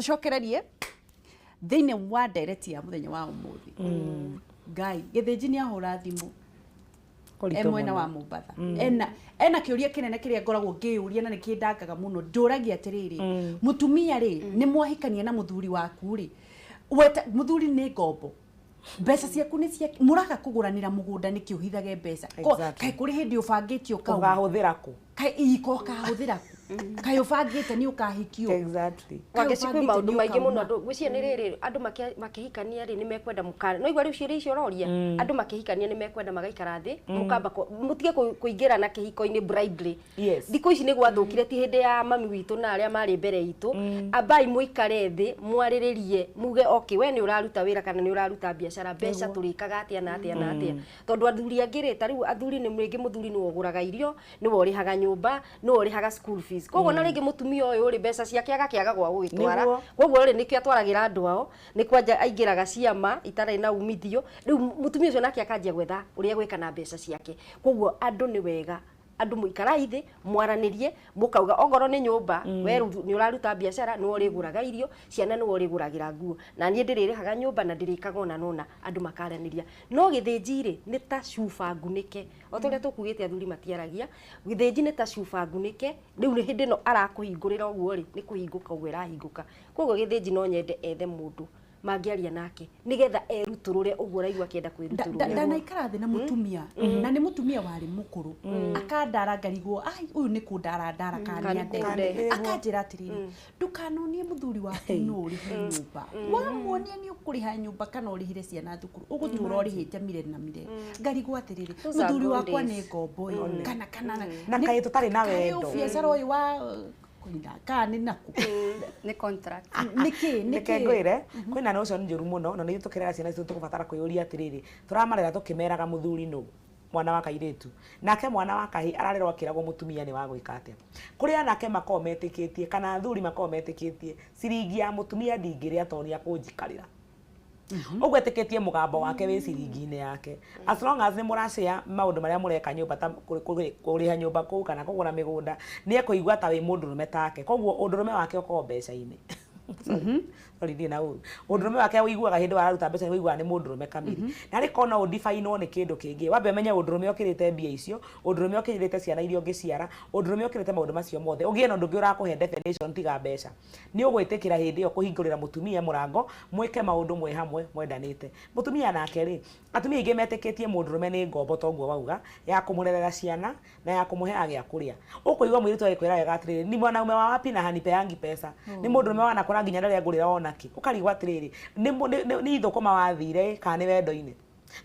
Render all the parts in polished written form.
Tucokererie thĩinĩ wa ndereti ya mũthenya wa ũmũthĩ. Ngai Gĩthĩnji nĩ ahũra thimũ e mwena wa Mombatha, ena kĩũria kĩnene kĩrĩa ngoragwo ngĩyũria na nĩkĩndangaga mũno. Ndũragia atĩrĩrĩ, mũtumia rĩ, nĩ mwahikania na mũthuri waku rĩ, weta mũthuri nĩ ngombo, mbeca ciaku nĩ cia mũraga kũgũranĩra mũgũnda nĩkĩ ũhithage mbeca? Kaĩ kũrĩ hĩndĩ ũbangĩte ũkauma? Ũkahũthĩra kũ? Kaĩ iko ũkahũthĩra kũ? Kaĩ ũbangĩte nĩ ũkahikio? Kaĩ Wangeci, kwĩ ũbangĩte maũndũ nĩ maingĩ mũno. ũkauma? Andũ gwĩciria nĩ rĩrĩ, andũ makĩhikania rĩ, nĩ mekwenda mũkana no igua rĩu ciũria icio ũroria. Andũ makĩhikania nĩ mekwenda magaikara thĩ, mũkamba mũtige kũingĩra na kĩhiko-inĩ blindly. Thikũ ici nĩ gwathũkire, ti hĩndĩ ya mami witũ na arĩa marĩ mbere itũ. Ambai mũikare thĩ, mwarĩrĩrie, muge, okay, we nĩ ũraruta wĩra kana nĩ ũraruta biacara, mbeca tũrĩkaga atĩa na atĩa na atĩa? Tondũ athuri angĩ rĩ, ta rĩu athuri nĩ rĩngĩ mũthuri nĩwe ũgũraga irio, nĩwe ũrĩhaga nyũmba, nĩwe ũrĩhaga school fees. Koguo na rĩngĩ mũtumia ũyũ rĩ, mbeca ciake agakĩaga gwa gũgĩtwara. Koguo rĩ, nĩkĩo atwaragĩra andũ ao, nĩ kwanja aingĩraga ciama itarĩ na umithio. Rĩu mũtumia ũcio nake akanjia gwetha ũrĩa gwĩka na mbeca ciake. Koguo andũ nĩ wega andũ mũikarai thĩ, mwaranĩrie, mũkauga ongorwo nĩ nyũmba, we rĩu nĩ ũraruta biacara, nĩwe ũrĩgũraga irio, ciana nĩwe ũrĩgũragĩra nguo, na niĩ ndĩrĩrĩhaga nyũmba na ndĩrĩkaga ũna na ũna. Andũ makaranĩria. No Gĩthĩnji rĩ, nĩ ta cuba ngunĩke, o ta ũrĩa tũkugĩte athuri matiaragia. Gĩthĩnji nĩ ta cuba ngunĩke. Rĩu nĩ hĩndĩ ĩno arakũhingũrĩra ũguo rĩ, nĩ kũhingũka ũguo ĩrahingũka. Koguo Gĩthĩnji no nyende ethe mũndũ mangĩaria nake nĩgetha erutũrũre ũguo ũraigua akĩenda kwĩrutũrũra. Ndanaikara thĩ na mũtumia, na nĩ mũtumia warĩ mũkũrũ, akandara ngarigwo, ai, ũyũ nĩ kũndara ndara kana Kana nĩ andende. Kũnde. Akanjĩra atĩrĩrĩ, ndũkanonie mũthuri waku no ũrĩhe nyũmba. Wamuonia nĩ ũkũrĩha nyũmba kana ũrĩhĩre ciana thukuru, ũgũtũra ũrĩhĩte mire na mire. Ngarigwo atĩrĩrĩ, Those are mũthuri good wakwa nĩ days. ngombo ĩ kana Na kaĩ tũtarĩ na kaĩ wendo. ũbiacara ũyũ wa kũina kana nĩ nakũ? Nĩ contract. Nĩkĩ? Reke Nĩkĩ? ngwĩre, kwĩna notion njũru mũno, na nĩ ithuĩ tũkĩrera ciana citũ tũkũbatara kwĩyũria atĩrĩrĩ, tũramarera tũkĩmeraga mũthuri nũ? Mwana wa kairĩtu nake mwana wa kahĩ ararerwo akĩragwo mũtumia nĩ wa gwĩka atĩa? Kũrĩ anake makoragwo metĩkĩtie kana athuri makoragwo metĩkĩtie ciringi ya mũtumia ndingĩrĩa tondũ nĩ akũnjikarĩra. Ũguo etĩkĩtie mũgambo wake wĩ ciringi-inĩ yake. As long as nĩ mũracĩa maũndũ marĩa mũreka nyũmba, ta kũrĩha nyũmba kũu kana kũgũra mĩgũnda, nĩ ekũigua ta wĩ mũndũrũme take. Koguo ũndũrũme wake ũkoragwo mbeca-inĩ. Sorry, ndirĩ na ũru. Ũndũrũme wake ũiguaga hĩndĩ wararuta mbeca, nĩ ũiguaga nĩ mũndũrũme kamiri. Na rĩ korwo no ũdifainwo nĩ kĩndũ kĩngĩ, wambe ũmenye ũndũrũme ũkĩrĩte mbia icio, ũndũrũme ũkĩrĩte ciana iria ũngĩciara, ũndũrũme ũkĩrĩte maũndũ macio mothe. Ũgĩe na ũndũ ũngĩ ũrakũhe definition tiga mbeca, nĩ ũgwĩtĩkĩra hĩndĩ ĩyo kũhingũrĩra mũtumia mũrango, mwĩke maũndũ mwĩ hamwe mwendanĩte. Mũtumia nake rĩ, atumia aingĩ metĩkĩtie mũndũrũme nĩ ngombo, toguo wauga, ya kũmũrerera ciana na ya kũmũheaga gĩa kũrĩa. Ũkũigua mũirĩtu agĩkwĩra wega atĩrĩrĩ, ni mwanaume wa wapi na hanipeangi pesa? Nĩ mũndũrũme wanakora nginya ndarĩa ngũrĩra onakĩ. Ũkarigwo atĩrĩrĩ, nĩ ithũkũma wathire kana nĩ wendo-inĩ?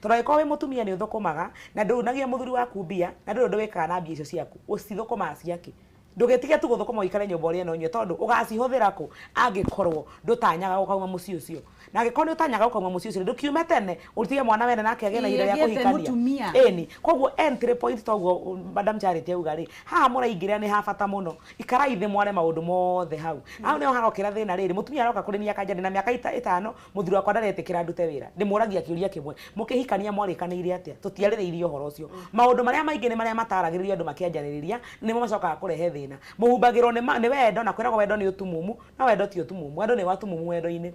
Tondũ angĩkorwo wĩ mũtumia nĩ ũthũkũmaga na ndũnagia mũthuri waku mbia na ndũrĩ ũndũ wĩkaga na mbia icio ciaku, ũcithũkũmaga ciakĩ? Ndũgĩtige tu gũthũkũma ũikare nyũmba ũrĩe na ũnyue, tondũ ũgacihũthĩra kũ angĩkorwo ndũtanyaga gũkauma mũciĩ ũcio? Na angĩkorwo nĩ ũtanyaga gũkauma mũciĩ ũcio, ndũkiume tene ũtige mwana wene nake agĩe na ihinda rĩa Ĩĩ, agĩethe kũhikania. mũtumia. Ĩni koguo entry point, toguo Madam Charity auga rĩ, haha mũraingĩrĩra nĩ ha bata mũno. Ikarai thĩ mware maũndũ mothe hau. Hau nĩho harokĩra thĩna. Rĩrĩ, mũtumia aroka kũrĩ niĩ akanja, ndĩna mĩaka 5, mũthuri wakwa ndaretĩkĩra ndute wĩra. Ndĩmũragia kĩũria kĩmwe, mũkĩhikania mwarĩkanĩire atĩa? Tũtiarĩrĩirie ũhoro ũcio. Maũndũ marĩa maingĩ nĩ marĩa mataragĩrĩrio andũ makĩanjanĩrĩria, nĩmo macokaga kũrehe thĩna. Mũhumbagĩrwo nĩ wendo na kwĩragwo wendo nĩ ũtumumu, no wendo ti ũtumumu, wendo nĩ watumumu wendo-inĩ.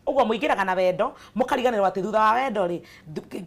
Ũguo mũingĩraga na wendo, mũkariganĩrwo atĩ thutha wa wendo rĩ,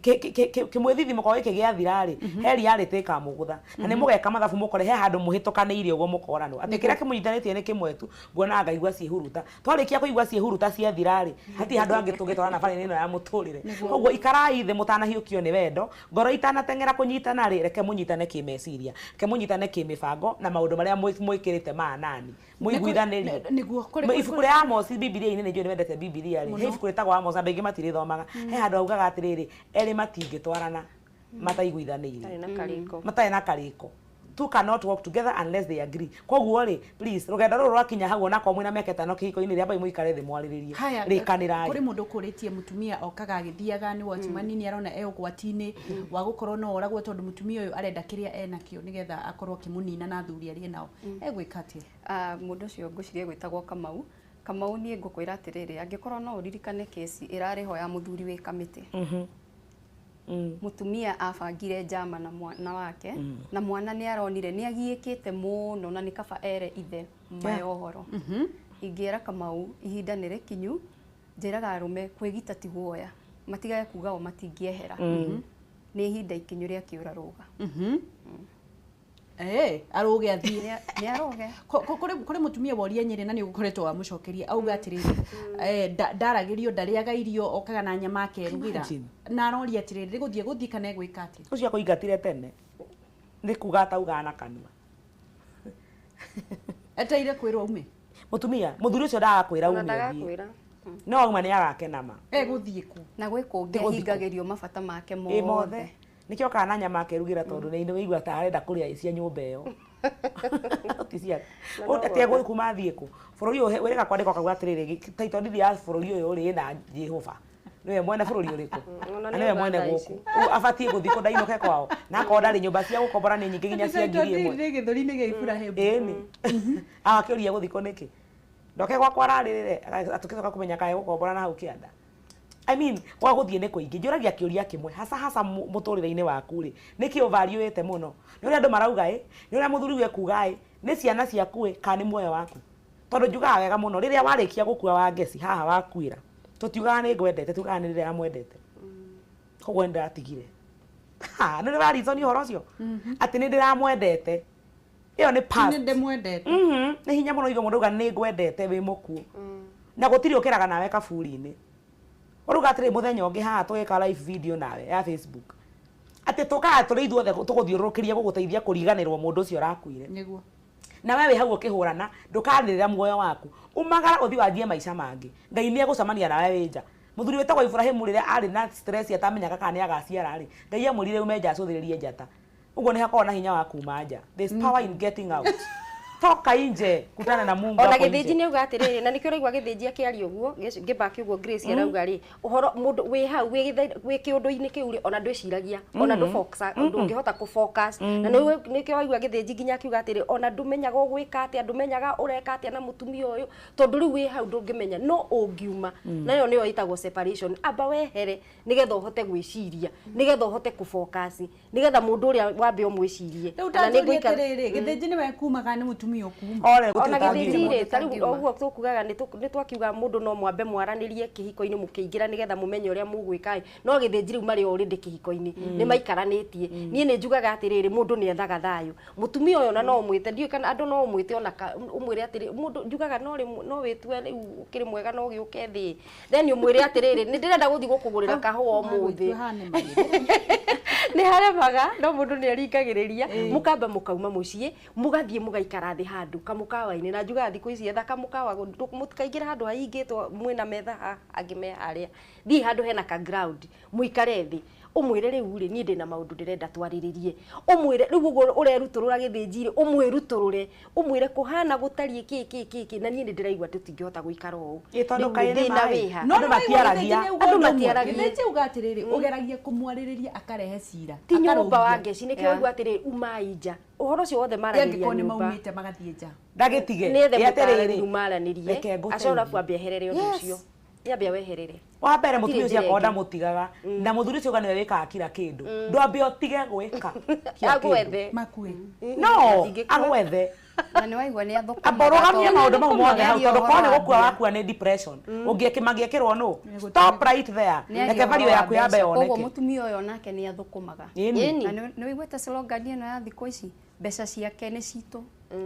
kĩmwĩthithimũko gĩkĩ gĩathira rĩ, he reality ĩkamũgũtha na nĩ mũgeka mathabu, mũkore he handũ mũhĩtũkanĩire ũguo mũkoranwo atĩ kĩrĩa kĩmũnyitanĩtie nĩ kĩmwe tu. Nguonaga ngaigua ciĩhuruta. Twarĩkia kũigua ciĩhuruta ciathira rĩ, hatirĩ handũ hangĩ tũngĩtwarana barĩ-inĩ ĩno ya mũtũrĩre. Koguo ikarai thĩ mũtanahiũkio nĩ wendo, ngoro itanateng'era kũnyitana rĩ, reke mũnyitane kĩmeciria, reke mũnyitane kĩmĩbango na maũndũ marĩa mwĩkĩrĩte maanani, mũiguithanĩrie. Nĩguo kũrĩ Ibuku rĩa Amos Bibilia-inĩ, nĩ njũĩ nĩ wendete Bibilia rĩ, he ibuku rĩtagwo Amos, andũ aingĩ matirĩthomaga. He handũ haugaga atĩrĩrĩ, erĩ matingĩtwarana mataiguithanĩirie. Tarĩ na karĩko. Matarĩ na karĩko. Two cannot work together unless they agree. Koguo rĩ, please, rũgendo rũrũ rwakinya hau, onakorwo mwĩna mĩaka 5 kĩhiko-inĩ rĩ, ambai mũikare thĩ mwarĩrĩrie. Haya, rĩkanĩrai. Kũrĩ mũndũ ũkũrĩtie, mũtumia okaga agĩthiaga nĩ watchman, nĩ arona e ũgwati-inĩ wa gũkorwo no oragwo, tondũ mũtumia ũyũ arenda kĩrĩa enakĩo nĩgetha akorwo akĩmũnina na athuri arĩa nao. Egwĩka atĩa? Ah, mũndũ ũcio ngwĩciria gwĩtagwo Kamau. Kamau, niĩ ngũkwĩra atĩrĩrĩ, angĩkorwo no ũririkane kesi ĩrarĩ ho ya mũthuri wĩ kamĩtĩ, mũtumia abangire njama na mwana wake, na mwana nĩ aronire nĩ agiĩkĩte mũno na nĩ kaba ere ithe maya ũhoro. Ingĩra Kamau ihinda nĩ rĩkinyu, njĩraga arũme kwĩgita ti guoya, matigage kuga o matingĩehera. Nĩ ihinda ikinyu rĩa kĩũra rũga. Arũge athiĩ. Nĩ arũge. Kũrĩ mũtumia woria Nyĩrĩ na nĩ ũkoretwo wamũcokeria auga atĩrĩrĩ, ndaragĩrio, ndarĩaga irio, okaga na nyama akerugĩra. Na aroria atĩrĩrĩ, gũthiĩ gũthiĩ kana egwĩka atĩa? Ũcio akũingatire tene. Nĩ kuga ataugaga na kanua. Etereire kwĩrwo ume. Mũtumia, mũthuri ũcio ndagakwĩra ume ũthiĩ. No auma nĩ agakena ma. Egũthiĩ kũ? Na gwĩ kũngĩ ahingagĩrio mabata make mothe. Nĩkĩo okaga na nyama akerugĩra tondũ nĩ waigua ta arenda kũrĩa cia nyũmba ĩyo. Ti ciake. Atige kuma athiĩ kũ? Bũrũri ũyũ wĩrĩga kwandĩkwo akauga atĩrĩrĩ, title deed ya bũrũri ũyũ rĩ ĩna Jehova. Nĩwe mwene bũrũri ũrĩkũ? Na nĩwe mwene gũkũ. Ũguo abatiĩ gũthiĩ kũ ndainũke kwao. Na akorwo ndarĩ nyũmba cia gũkombora nĩ nyingĩ nginya cia 1000. Nĩ gĩthũri-inĩ gĩa Ibrahim. Ĩni. Akĩũria gũthiĩ kũ nĩkĩ? Ndoke gwakwa ararĩrĩre, atũkĩcoka kũmenya kana egũkombora na hau kĩanda. I mean, gwa gũthiĩ nĩ kũingĩ. Njũragia kĩũria kĩmwe, hasa hasa mũtũrĩre-inĩ waku rĩ, nĩkĩ ũvariũĩte mũno? Nĩ ũrĩa andũ marauga ĩ, nĩ ũrĩa mũthuri ekuga ĩ, nĩ ciana ciaku ĩ, kana nĩ muoyo waku? Tondũ njugaga wega mũno, rĩrĩa warĩkia gũkua wa ngeci haha wakuĩra, tũtiugaga nĩ ngwendete, tugaga nĩ rĩrĩa mwendete. Koguo nĩ ndĩratigire. Nĩ ũrĩ wareason ũhoro ũcio? Atĩ nĩ ndĩramwendete. Ĩyo nĩ past. Nĩ ndĩmwendete. Nĩ hinya mũno igue mũndũ auga nĩ ngwendete wĩ mũkuũ. Na gũtirĩ ũkĩraga nawe kaburi-inĩ. Ũruga atĩrĩ mũthenya ũngĩ haha tũgĩka live video nawe ya Facebook. Atĩ tũkaga tũrĩ ithuothe tũgũthiũrũrũkĩria gũgũteithia kũriganĩrwo mũndũ ũcio ũrakuire. Nĩguo. Na we wĩ hau ũkĩhũrana, ndũkanĩrĩra muoyo waku. Umagara ũthiĩ wanjie maica mangĩ. Ngai nĩ egũcemania nawe wĩ nja. Mũthuri wĩtagwo Ibrahim rĩrĩa arĩ na stress atamenyaga kana nĩ agaciara rĩ, Ngai amwĩrire ume nja acũthĩrĩrie njata. Ũguo nĩ hakoragwo na hinya wa kuma nja. There's power in getting out. Toka nje, kutana na Mungu Ona hapo gĩthĩnji nje. nĩ auga atĩrĩrĩ, na nĩkĩo ũraigua gĩthĩnji akĩaria ũguo, ngĩmbaki ũguo Grace arauga rĩ, ũhoro mũndũ wĩ hau wĩ kĩũndũ-inĩ kĩu rĩ, ona ndwĩciragia, ona ndũngĩhota kũ-focus. Na nĩkĩo waigua gĩthĩnji nginya akiuga atĩrĩ, ona ndũmenyaga ũgwĩka atĩa, ndũmenyaga ũreka atĩa na mũtumia ũyũ, tondũ rĩu wĩ hau ndũngĩmenya, no ũngiuma. Nayo nĩyo ĩtagwo separation. Amba wehere nĩgetha ũhote gwĩciria, nĩgetha ũhote kũ-focus, nĩgetha mũndũ ũrĩa wambe ũmwĩcirie. Rĩu Kana nĩ ndanjũria ngũikara- atĩrĩrĩ, gĩthĩnji nĩwe kumaga nĩ mũtumia ũkuma? Ore, gũtirĩ Ona ũtangiuma. gĩthĩnji rĩ, ta rĩu Ũtangiuma. ũguo tũkugaga nĩ twakiuga mũndũ no mwambe mwaranĩrie kĩhiko-inĩ mũkĩingĩra nĩgetha mũmenye ũrĩa mũgwĩka ĩ. No gĩthĩnji rĩu marĩ already kĩhiko-inĩ, nĩ maikaranĩtie. Niĩ nĩ njugaga atĩrĩrĩ, mũndũ nĩ ethaga thayũ. Mũtumia ũyũ ona no ũmwĩte, ndiũĩ kana andũ no ũmwĩte ona ũmwĩre atĩrĩ, mũndũ njugaga no rĩmwe, no wĩtue rĩu ũkĩrĩ mwega no ũgĩũke thĩ. Then ũmwĩre atĩrĩrĩ, nĩ ndĩrenda gũthiĩ gũkũgũrĩra kahũa ũmũthĩ. Nĩ haremaga, no mũndũ nĩ aringagĩrĩria. Mũkamba mũkauma mũciĩ, mũgathiĩ mũgaikara thĩ handũ kamũkawa-inĩ. Na njugaga thikũ ici etha kamũkawa, mũtikaingĩre handũ hahingĩtwo mwĩna metha haha, angĩ me harĩa. Thiĩ handũ hena ka ground, mũikare thĩ. Ũmwĩre rĩu rĩ, niĩ ndĩna maũndũ ndĩrenda twarĩrĩrie. Ũmwĩre rĩu ũguo ũrerutũrũra gĩthĩnji rĩ, ũmwĩrutũrũre, ũmwĩre kũhana gũtariĩ kĩ kĩ kĩ kĩ, na niĩ nĩ ndĩraigua tũtingĩhota gũikara ũũ. Ĩ, tondũ Rĩu kaĩ nĩ thĩna maĩ. wĩ ha? No Andũ nĩ waigua matiaragia. gĩthĩnji nĩ auga Andũ ũndũ ũmwe. matiaragia. Gĩthĩnji auga atĩrĩrĩ, ũgeragia kũmwarĩrĩria akarehe cira. Ti nyũmba Akarũgia. wa ngeci, nĩkĩo waigua atĩrĩrĩ, umai nja. Ũhoro ũcio wothe maragĩria Angĩkorwo nĩ nyũmba. maumĩte magathiĩ nja. Ndagĩtige. Nĩ ethe Ĩ atĩrĩrĩ, mũtaarani maranĩrie. reke ngũteithie. Acoka arabu ambe eherere ũndũ Yes. ũcio. Nĩambe weherere. Wa mbere mũtumia Hatirĩ ũcio akorwo njĩra ĩngĩ. ndamũtigaga, na mũthuri ũcio uga nĩwe wĩkaga kila kĩndũ. Ndwambe ũtige gwĩka kila kĩndũ. Agwethe. Makue. No, Ndingĩkua. agwethe. Na nĩ waigua nĩ athũkũmaga Amba ũrũgamie tondũ- maũndũ mau mothe hau, Nĩaria tondũ korwo nĩ ũhoro wa gũkua mbia. wakua nĩ depression. Mangĩekĩrwo nũ? Stop right there. Nĩaria Reke value ũhoro wa yaku yambe mbeca. Koguo yoneke. mũtumia ũyũ onake nĩ athũkũmaga. Ĩni. Ĩni. Na nĩ ũiguĩte slogan ĩno ya thikũ ici, mbeca ciake nĩ citũ,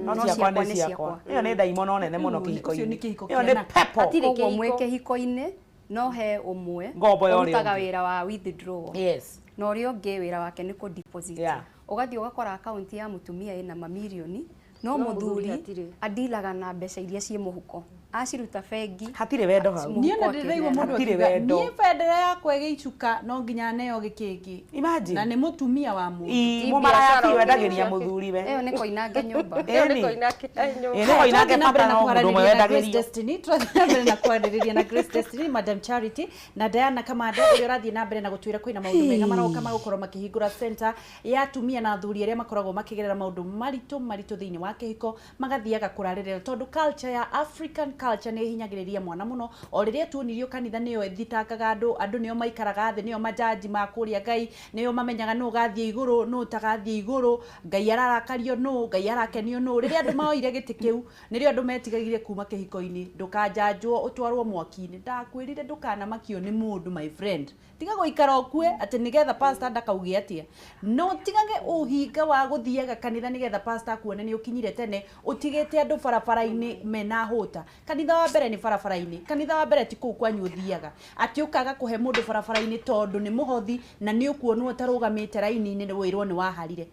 No ciakwa nĩ ciakwa. Ĩyo nĩ ndaimono nene mũno Rĩu, ũcio kĩhiko-inĩ. nĩ kĩhiko Ĩyo nĩ kĩana. pepo. Hatirĩ Koguo kĩhiko. mwĩ kĩhiko-inĩ no he ũmwe Ngombo ya ũrĩa ũrutaga ũngĩ. wĩra wa withdrawal. Yes. Na ũrĩa ũngĩ wĩra wake nĩ kũ deposit. Yeah. Ũgathiĩ ũgakora akaunti ya mũtumia ĩna mamirioni, no No mũthuri mũthuri hatirĩ. adilaga na mbeca iria ciĩ mũhuko. Aciruta bengi. Hatirĩ wendo hau. Niĩ ona Mũhuko ndĩraigua akĩneana. mũndũ Hatirĩ akiuga, wendo. niĩ bendera yakwa ĩgĩicuka no nginya neo gĩkĩngĩ. Imagine. Na nĩ mũtumia wa mũndũ. Ii, Ti mũmaraya biacara biũ endagĩria ũngĩ. mũthuri we. Ĩyo nĩ koinange nyũmba. Ĩyo nĩ Ĩni. koinange nyũmba. Ĩ, nĩ koinange Tũrathiĩ na mbere bata na no mũndũ ũmwe kwaranĩria na Grace wendagĩrio. Destiny, tũrathiĩ na mbere na kwaranĩria na Grace Destiny, Madam Charity na Diana Kamande ũrĩa ũrathiĩ na mbere na gũtwĩra kwĩna maũndũ mega maroka magũkorwo makĩhingũra center ya atumia na athuri arĩa makoragwo makĩgerera maũndũ maritũ maritũ thĩinĩ wa kĩhiko, magathiaga kũrarĩrĩra tondũ culture ya African culture nĩ ĩhinyagĩrĩria mwana mũno. O rĩrĩa tuonirio kanitha nĩyo ĩthitangaga andũ, andũ nĩo maikaraga thĩ, nĩo majaji ma kũrĩa Ngai, nĩo mamenyaga nũ ũgathiĩ igũrũ, nũ ũtagathiĩ igũrũ, Ngai ararakario nũ, Ngai arakenio nũ. Rĩrĩa andũ maoire gĩtĩ kĩu, nĩrĩo andũ metigagire kuma kĩhiko-inĩ, ndũkanjanjwo ũtwarwo mwaki-inĩ. Ndakwĩrire ndũkanamakio nĩ mũndũ, my friend. Tiga gũikara ũkue atĩ nĩgetha pastor ndakauge atĩa. No tigage ũhinga wa gũthiaga kanitha nĩgetha pastor akuone nĩ ũkinyire tene, ũtigĩte andũ barabara-inĩ mena hũta. Kanitha wa mbere nĩ barabara-inĩ, kanitha wa mbere ti kũu kwanyu ũthiaga. Atĩ ũkaga kũhe mũndũ barabara-inĩ tondũ nĩ mũhothi na nĩ ũkuonwo ũtarũgamĩte raini-inĩ nĩ wĩrwo nĩ waharire.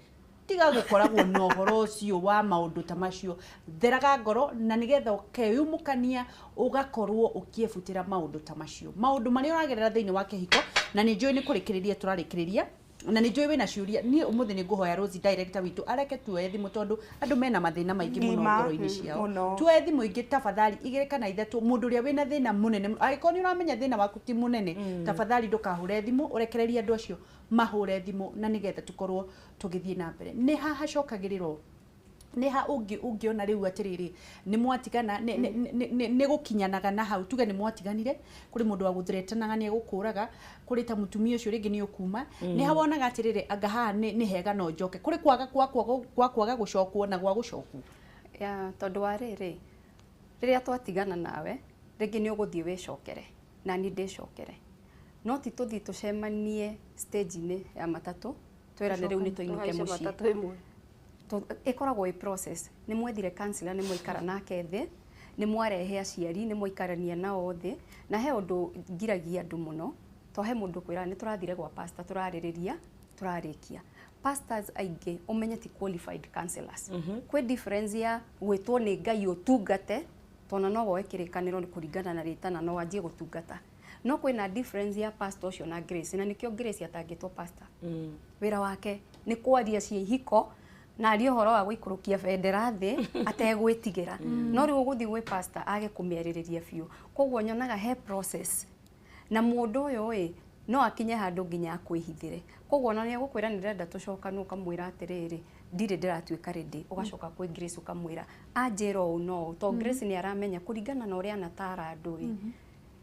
Tiga gũkoragwo na ũhoro ũcio wa maũndũ ta macio. Theraga ngoro na nĩgetha ũkeyumũkania ũgakorwo ũkĩebutĩra maũndũ ta macio. Maũndũ marĩa ũragerera thĩinĩ wa kĩhiko, na nĩ njũĩ nĩ kũrĩkĩrĩria tũrarĩkĩrĩria, na nĩ njũĩ wĩna ciũria. Niĩ ũmũthĩ nĩ ngũhoya Rosie director witũ areke tuoye thimũ tondũ andũ mena mathĩna maingĩ mũno ngoro-inĩ ciao. Tuoye thimũ ingĩ tafadhali 2 kana 3, mũndũ ũrĩa wĩna thĩna mũnene, angĩkorwo nĩ ũramenya thĩna waku ti mũnene, tafadhali ndũkahũre thimũ, ũrekererie andũ acio mahũre thimũ na nĩgetha tũkorwo tũgĩthiĩ na mbere. Nĩ ha hacokagĩrĩrwo, nĩ ha ũngĩona rĩu atĩrĩrĩ nĩ mwatigana, nĩ gũkinyanaga na hau, tuge nĩ mwatiganire, kũrĩ mũndũ wa gũthretanaga nĩ egũkũraga, kũrĩ ta mũtumia ũcio rĩngĩ nĩ ũkuma, nĩ ha wonaga atĩrĩrĩ anga haha nĩ hega no njoke, kũrĩ kwaga kwa kwaga gũcokwo na gwa gũcokwo. Ya tondũ wa rĩrĩ, rĩrĩa twatigana nawe rĩngĩ nĩ ũgũthiĩ wĩcokere na niĩ ndĩcokere, no ti tũthiĩ tũcemanie stage-inĩ ya matatũ twĩrane rĩu nĩ tũinũke mũciĩ. Ĩkoragwo ĩ process. Nĩ mwethire counselor, nĩ mwaikara nake thĩ, nĩ mwarehe aciari, nĩ mwaikarania nao thĩ. Na he ũndũ ngiragia andũ mũno, to he mũndũ kwĩra nĩ tũrathire gwa pastor, tũrarĩrĩria, tũrarĩkia. Pastors aingĩ ũmenye ti qualified counselors. Kwĩ difference ya gwĩtwo nĩ Ngai ũtungate, tondũ no woe kĩrĩkanĩro nĩ kũringana na rĩtana no wanjie gũtungata. No kwĩna difference ya pastor ũcio na Grace, na nĩkĩo Grace atangĩtwo pastor. Wĩra wake nĩ kwaria cia ihiko na arie ũhoro wa gũikũrũkia bendera thĩ ategwĩtigĩra. No rĩu ũgũthiĩ gwĩ pastor age kũmĩarĩrĩria biũ. Koguo nyonaga he process, na mũndũ ũyũ ĩ no akinye handũ nginya akwĩhithĩre. Koguo ona nĩ egũkwĩra nĩ ndĩrenda tũcokane, ũkamwĩra atĩrĩrĩ ndirĩ ndĩratuĩka ready, ũgacoka kwĩ Grace ũkamwĩra anjĩra ũũ no ũũ, tondũ Grace nĩ aramenya kũringana na ũrĩa anatara andũ ĩ,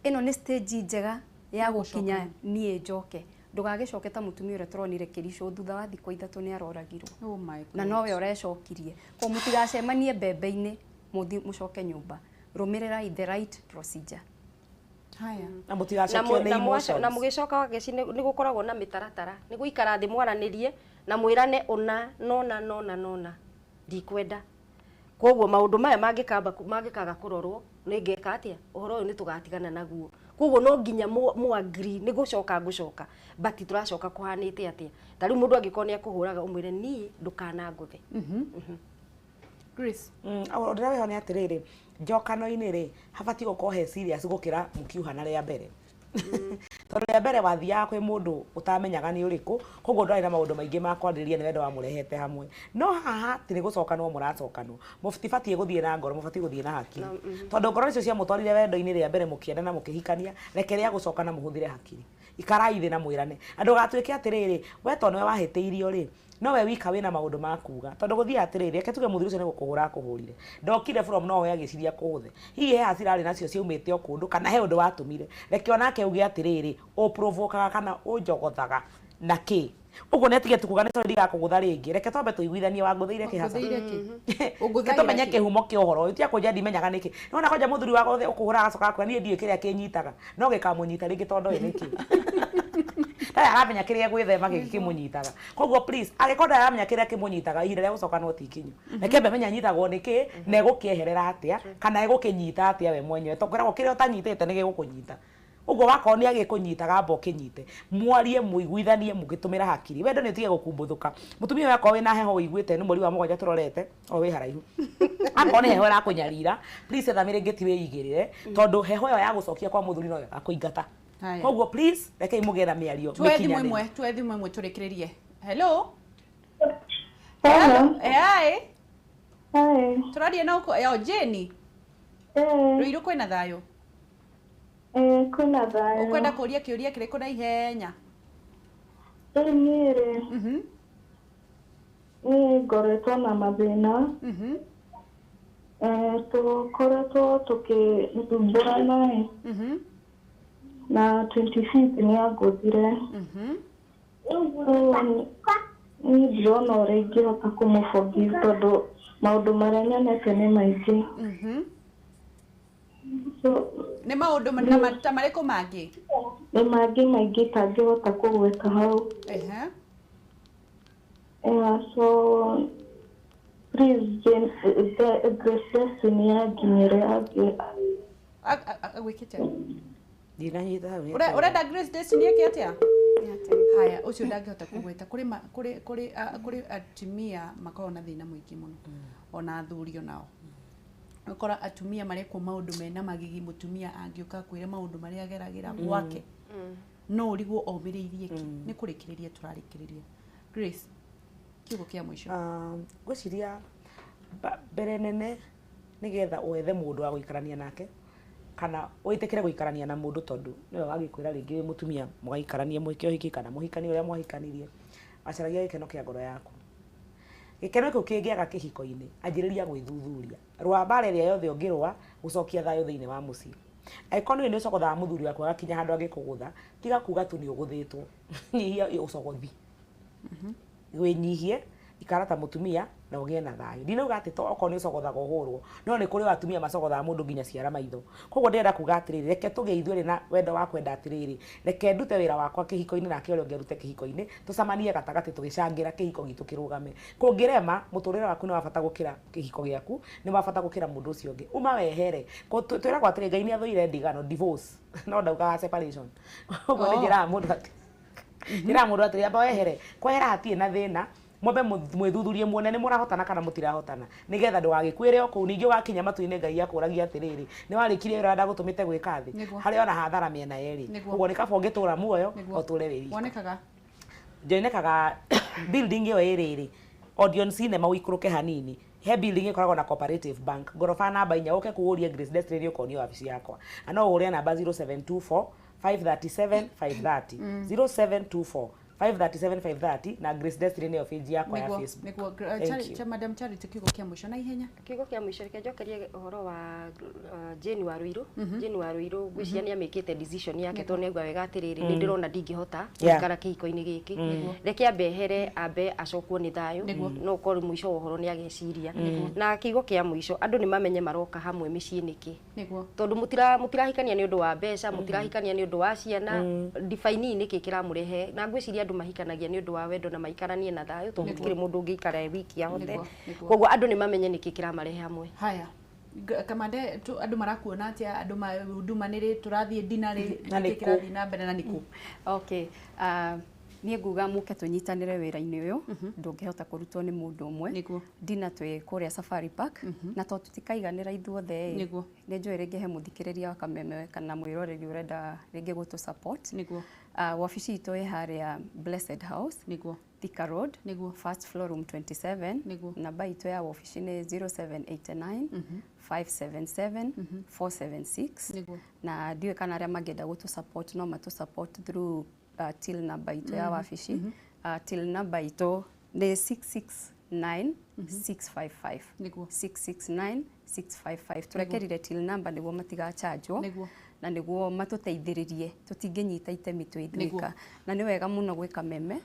ĩno nĩ stage njega ya gũkinya niĩ njoke. Ndũgagĩcoke ta mũtumia ũrĩa tũronire Kĩricũ thutha wa thikũ 3 nĩ aroragirwo. Oh my God. Na nowe ũrecokirie. Koguo mũtigacemanie mbembe-inĩ mũthiĩ mũcoke nyũmba. Rũmĩrĩrai the right procedure. Haya. Na mũtigacokio nĩ emotions. Na mũgĩcoka wageci nĩ gũkoragwo na mĩtaratara, nĩ gũikara thĩ mwaranĩrie na mwĩrane ũna nona nona nona ndikwenda. Koguo maũndũ maya mangĩkaga kũrorwo nĩ ngeka atĩa, ũhoro ũyũ nĩ tũgatigana naguo. Koguo no nginya mu agree nĩ gũcoka ngũcoka, but tũracoka kũhanĩte atĩa. Ta rĩu mũndũ angĩkorwo nĩ akũhũraga ũmwĩre niĩ ndũkanangũthe. Grace. Ũndũ ũrĩa wĩho nĩ atĩrĩrĩ, njokano-inĩ rĩ habatiĩ gũkorwo he serious gũkĩra mũkiuhana rĩa mbere. Tondũ rĩa mbere wathiaga kwĩ mũndũ ũtamenyaga nĩ ũrĩkũ, koguo ndwarĩ na maũndũ maingĩ ma kwarĩrĩria, nĩ wendo wamũrehete hamwe. No haha ti nĩ gũcokanwo mũracokanwo, mũtibatiĩ gũthiĩ na ngoro, mũbatiĩ gũthiĩ na hakiri. Tondũ ngoro icio ciamũtwarire wendo-inĩ rĩa mbere mũkĩenda na mũkĩhikania, reke rĩa gũcokana mũhũthĩre hakiri. Ikarai thĩ na mwĩrane. Andũ gatuĩke atĩrĩrĩ, we tondũ nĩwe wahĩtĩirio rĩ, no we wika wĩna maũndũ ma kuga. Tondũ gũthiĩ atĩrĩrĩ, reke tuge mũthuri ũcio nĩ gũkũhũra akũhũrire, ndokire from nowhere agĩciria kũhũthe, hihi he hasira arĩ nacio ciaumĩte o kũndũ, kana he ũndũ watũmire. Reke onake uge atĩrĩrĩ, ũprovokaga kana ũnjogothaga na kĩ. Ũguo nĩ atige tukuga nĩ tondũ ndigakũgũtha rĩngĩ, reke twambe tũiguithanie wangũthĩire kĩ hasa. Ũngũthĩire Tũmenye kĩhumo kĩa ũhoro ũyũ, tiga kũnjia ndimenyaga nĩkĩ. Nĩwona kwanja mũthuri wakwa ũkũhũra agacoka akwĩra niĩ ndiũĩ kĩrĩa kĩnyitaga, no gĩkamũnyita rĩngĩ tondũ ndoĩ nĩkĩ. Ndarĩ aramenya kĩrĩa gwĩthema gĩkĩ kĩmũnyitaga. Koguo please, angĩkorwo ndarĩ aramenya kĩrĩa kĩmũnyitaga, ihinda rĩa gũcoka no ti ikinyu. Reke mbe menya anyitagwo nĩkĩ, na egũkĩeherera atĩa, kana egũkĩnyita atĩa we mwenyewe. Tondũ kwĩragwo kĩrĩa ũtanyitĩte nĩ gĩgũkũnyita. Ũguo wakorwo nĩ agĩkũnyitaga amba ũkĩnyite, mwarie mũiguithanie mũgĩtũmĩra hakiri. Wendo nĩ ũtige gũkumbuthũka. Mũtumia ũyũ akorwo wĩna heho ũiguĩte nĩ mweri wa 7 tũrorete, o wĩ haraihu. Akorwo nĩ heho ĩrakũnyarira, please etha mĩrĩngĩti wĩigĩrĩre, tondũ heho ĩyo ya gũcokia kwa mũthuri no ĩgakũingata. Koguo please rekei mũgĩe na mĩario Tuoye thimũ ĩmwe, tuoye thimũ ĩmwe tũrĩkĩrĩrie. Hello. Hello. Hi. Hi. Tũraria na ũkũ, yo Jenny. Rũirũ kwĩna thayũ? Kwĩna thayũ. Ũkwenda kũria kĩũria kĩrĩkũ na ihenya? Rĩu niĩ rĩ, niĩ ngoretwo na mathĩna. Tũkoretwo tũkĩthumbũrana na 25 nĩ angũthire. Niĩ ndirona ũrĩa ingĩhota kũmũ-forgive tondũ maũndũ marĩa nyonete nĩ maingĩ. Nĩ maũndũ ta marĩkũ mangĩ? Nĩ mangĩ maingĩ itangĩhota kũgweta hau. So please Jane, Grace Destiny yanginyĩre agwĩkĩte. Ndinanyita hau. Ũrenda Grace Destiny ĩke atĩa? Haya, ũcio ndangĩhota kũgweta. Kũrĩ atumia makoragwo na thĩna mũingĩ mũno, ona athuri onao. Ũkora atumia marekwo maũndũ mena magigi, mũtumia angĩũka kwĩra maũndũ marĩa ageragĩra gwake, no ũrigwo omĩrĩirie kĩ. Nĩ kũrĩkĩrĩria tũrarĩkĩrĩria. Grace, kiugo kĩa mũico. Ngwĩciria mbere nene nĩgetha wethe mũndũ wa gũikarania nake kana wĩtĩkĩre gũikarania na mũndũ tondũ nĩwe wagĩkwĩra rĩngĩ wĩ mũtumia mũgaikaranie mwĩke ũhiki kana mũhikanie ũrĩa mwahikanirie, wacaragia gĩkeno kĩa ngoro yaku. Gĩkeno kĩu kĩngĩaga kĩhiko-inĩ, anjĩrĩria gwĩthuthuria. Rũa mbara ĩrĩa yothe ũngĩrũa gũcokia thayũ thĩinĩ wa mũciĩ. Angĩkorwo nĩũĩ nĩũcogothaga mũthuri waku agakinya handũ agĩkũgũtha, tiga kuga tu nĩũgũthĩtwo. Nyihia ũcogothi. Wĩnyihie, ikara ta mũtumia na ũgĩe na thayũ. Ndinauga atĩ okorwo nĩ ũcogothaga ũhũrwo, no nĩ kũrĩ atumia macogothaga mũndũ nginya ciara maitho. Koguo ndĩrenda kuga atĩrĩrĩ, reke tũgĩe ithuerĩ na wendo wa kwenda atĩrĩrĩ, reke ndute wĩra wakwa kĩhiko-inĩ nake ũrĩa ũngĩ arute kĩhiko-inĩ, tũcemanie gatagatĩ tũgĩcangĩra kĩhiko gitũ kĩrũgame. Kũngĩrema, mũtũrĩre waku nĩ wa bata gũkĩra kĩhiko gĩaku, nĩ wa bata gũkĩra mũndũ ũcio ũngĩ. Uma wehere. Twĩragwo atĩrĩ, Ngai nĩ athũire ndigano, divorce, no ndaugaga separation. Ũguo nĩ njĩraga mũndũ atĩ njĩraga mũndũ atĩrĩ, amba wehere. Kwehera hatirĩ na thĩna, mwambe mwĩthuthurie muone nĩ mũrahotana kana mũtirahotana, nĩgetha ndũgagĩkuĩre o kũu. Ningĩ ũgakinya matu-inĩ Ngai akũragia atĩrĩrĩ, nĩ warĩkirie wĩra ũrĩa ndagũtũmĩte gwĩka thĩ, harĩ ona hathara mĩena yerĩ. Ũguo nĩ kaba ũngĩtũra muoyo ũtũre wĩ wika. Wonekaga? Njonekaga building ĩyo ĩrĩrĩ Odeon Cinema ũikũrũke hanini, he building ĩkoragwo na Cooperative Bank, ngoroba namba 4, ũke kũũrie Grace Destiny nĩ ũkonio wabici yakwa. Na no ũhũre namba 0724 537 530, 0724 537 530 na Grace Destiny nĩyo page yakwa ya Facebook. Nĩguo. Madam Charity, kiugo kĩa mũico na ihenya. Kiugo kĩa mũico reke njokerie ũhoro wa Jane wa Ruiru. Jane wa Ruiru ngwĩciria nĩ amĩkĩte decision yake tondũ nĩ aigua wega atĩrĩrĩ, nĩ ndĩrona ndingĩhota gũikara kĩhiko-inĩ gĩkĩ, reke ambe ehere, ambe acokwo nĩ thayũ, no ũkorwo mũico wa ũhoro nĩ ageciria. Na kiugo kĩa mũico, andũ nĩ mamenye maroka hamwe mĩciĩ nĩkĩ, tondũ mũtirahikania nĩ ũndũ wa mbeca, mũtirahikania nĩ ũndũ wa ciana, define nĩkĩ kĩramũrehe. Na ngwĩciria andũ mahikanagia nĩ ũndũ wa wendo na maikaranie na thayũ, tondũ gũtirĩ mũndũ ũngĩikara e wiki ahote. Koguo andũ nĩ mamenye nĩkĩ kĩramarehe hamwe. Haya, Kamande, andũ marakuona atĩa? Andũ huduma nĩ rĩ tũrathiĩ dinner rĩ, nĩkĩ kĩrathiĩ na mbere na nĩkũ? Okay, niĩ nguga mũke tũnyitanĩre wĩra-inĩ ũyũ, ndũngĩhota kũrutwo nĩ mũndũ ũmwe. Dinner twĩ kũrĩa Safari Park, na tondũ tũtikaiganĩra ithuothe ĩ, nĩ njũĩ rĩngĩ he mũthikĩrĩria wa Kameme kana mwĩroreri ũrenda rĩngĩ gũtũ support. Wabici itũ ĩ harĩa Blessed House, Thika Road, first floor room 27. Namba itũ ya wabici nĩ 0789 577 476. Na ndiũĩ kana arĩa mangĩenda gũtũ support no matũ support through till number itũ ya wabici. Till number itũ nĩ 669 655, 669 655. Tũrekerire till number nĩguo matigachanjwo na nĩguo matũteithĩrĩrie, tũtingĩnyita itemi twĩ ithuika. Na nĩ wega mũno gwĩka Meme,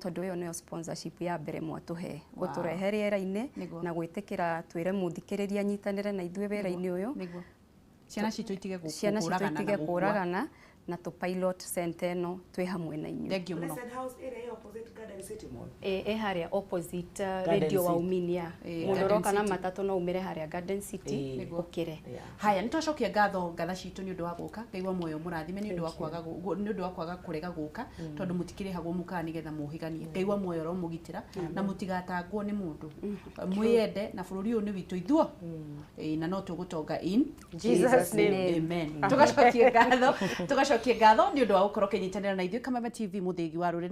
tondũ ĩyo nĩyo sponsorship ya mbere mwatũhe, gũtũrehe rĩera-inĩ na gwĩtĩkĩra twĩre mũthikĩrĩria nyitanĩre na ithuĩ wĩra-inĩ ũyũ. Ciana citũ itige kũragana na tũ pilot center ĩno twĩ hamwe na inyuĩ. Thank you mũno. Blessed House ĩrĩa ĩ opposite Garden City Mall. Ĩ harĩa opposite Radio wa Uminia. Mũndũ ũroka na matatũ no umĩre harĩa Garden City ũkĩre. Haya, nĩ twacokia ngatho ngatha citũ nĩ ũndũ wa gũka. Ngai wa muoyo mũrathime nĩ ũndũ wa kwaga nĩ ũndũ wa kwaga kũrega gũka, tondũ mũtikĩrĩhagwo mũkaa nĩgetha mũhĩganie. Ngai wa muoyo aromũgitĩra na mũtigatangwo nĩ mũndũ. Mwĩyende na bũrũri ũyũ nĩ witũ ithuo. Na no tũgũtonga in Jesus name. Amen. Tũgacokia ngatho nĩ ũndũ wa gũkorwo ũkĩnyitanĩra na ithuĩ Kameme TV mũthĩgi wa rũrĩrĩ.